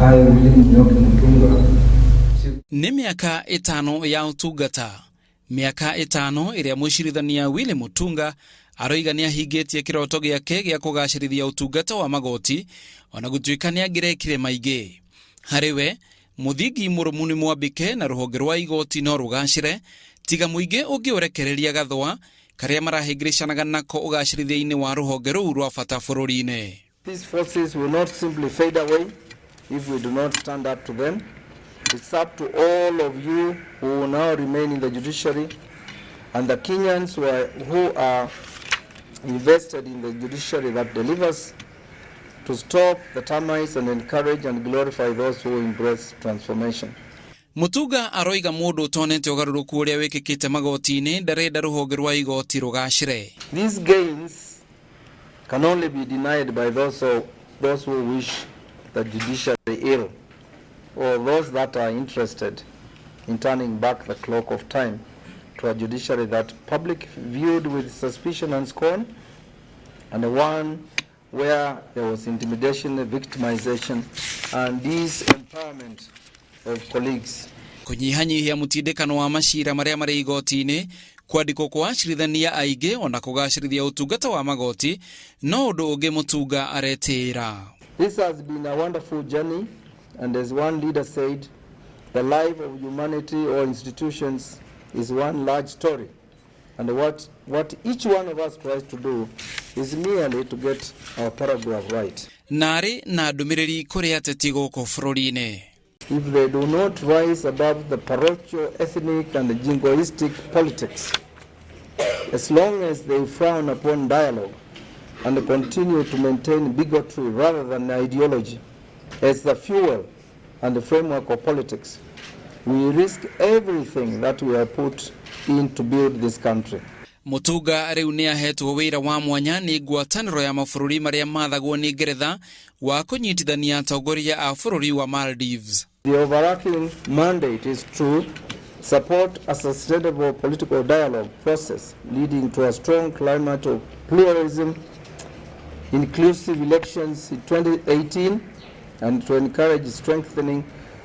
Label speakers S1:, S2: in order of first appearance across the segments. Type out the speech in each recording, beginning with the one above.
S1: I, Willy Munyoki Mutunga,
S2: Nĩ mĩaka ĩtano ya ũtungata, mĩaka ĩtano ĩrĩa mũcirithania Willy Mutunga aroiga nĩ ahingĩtie kĩroto gĩake gĩa kũgacĩrithia ũtungata wa magoti ona gũtuĩka nĩ angĩrekire maingĩ. Harĩ we mũthingi mũrũmu nĩ mwambĩke na rũhonge rwa igoti no rũgacĩre tiga mũingĩ ũngĩũrekereria gathwa karĩa marahĩngĩrĩcanaga nako ũgacĩrithia-inĩ wa rũhonge rũu rwa bata bũrũri-inĩ.
S3: These forces will not simply fade away if we do not stand up to them. It's up to all of you who will now remain in the judiciary and the Kenyans who are invested in the judiciary that delivers to stop the termites and encourage and glorify those who embrace transformation.
S2: Mutunga aroiga mũndũ ũtonete ũgarũrũku ũrĩa wĩkĩkĩte magoti-inĩ ndarenda rũhonge rwa igoti rũgacĩre.
S3: These gains can only be denied by those who wish the judiciary ill or those that are interested in turning back the clock of time to a judiciary that public viewed with suspicion and scorn, and the one where there was intimidation, victimization, and disempowerment of colleagues.
S2: Kũnyihanyihia mũtindĩkano wa macira marĩa marĩ igoti-inĩ, kwandĩkwo kwa acirithania aingĩ ona kũgacĩrithia ũtungata wa magoti no ũndũ ũngĩ Mutunga aretĩĩra.
S3: This has been a wonderful journey, and as one leader said, the life of humanity or institutions is one large story. And what each one of us tries to do is merely to get our paragraph right.
S2: Narĩ na ndũmĩrĩri kũrĩ ateti gũkũ bũrũri-inĩ.
S3: If they do not rise above the parochial, ethnic, and jingoistic politics, as long as they frown upon dialogue and continue to maintain bigotry rather than ideology as the fuel and the framework of politics, we risk everything that we have put in to build this country.
S2: Mutunga rĩu nĩ ahetwo wĩra wa mwanya nĩ ngwatanĩro ya mabũrũri marĩa mathagwo nĩ Ngeretha wa kũnyitithania atongoria a bũrũri wa Maldives.
S3: The overarching mandate is to support a sustainable political dialogue process leading to a strong climate of pluralism, inclusive elections in 2018, and to encourage strengthening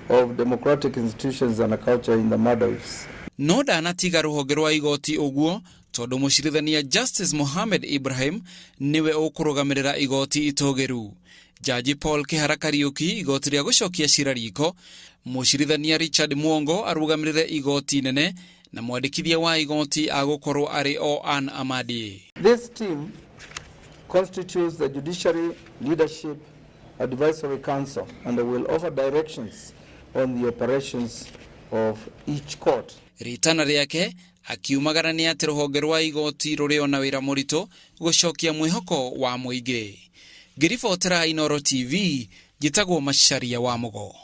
S3: of democratic institutions and a culture in the Maldives.
S2: No ndanatiga rũhonge rwa igoti ũguo tondũ mũcirithania Justice Mohamed Ibrahim nĩwe ũkũrũgamĩrĩra igoti itũgĩru. Jaji Paul Kihara Kariuki igoti rĩa gũcokia cira riko, mũcirithania Richard Mwongo arũgamĩrĩre igoti nene na mwandĩkithia wa igoti agũkorwo arĩ o Ann Amadi.
S3: This team constitutes the Judiciary Leadership Advisory Council and will offer directions on the operations of each court.
S2: Ritana rĩake akiumagara nĩ atĩ rũhonge rwa igoti rũrĩ ona wĩra mũritũ gũcokia mwĩhoko wa mũingĩ. Ngĩribotera Inooro TV, njĩtagwo Macharia wa Mũgo.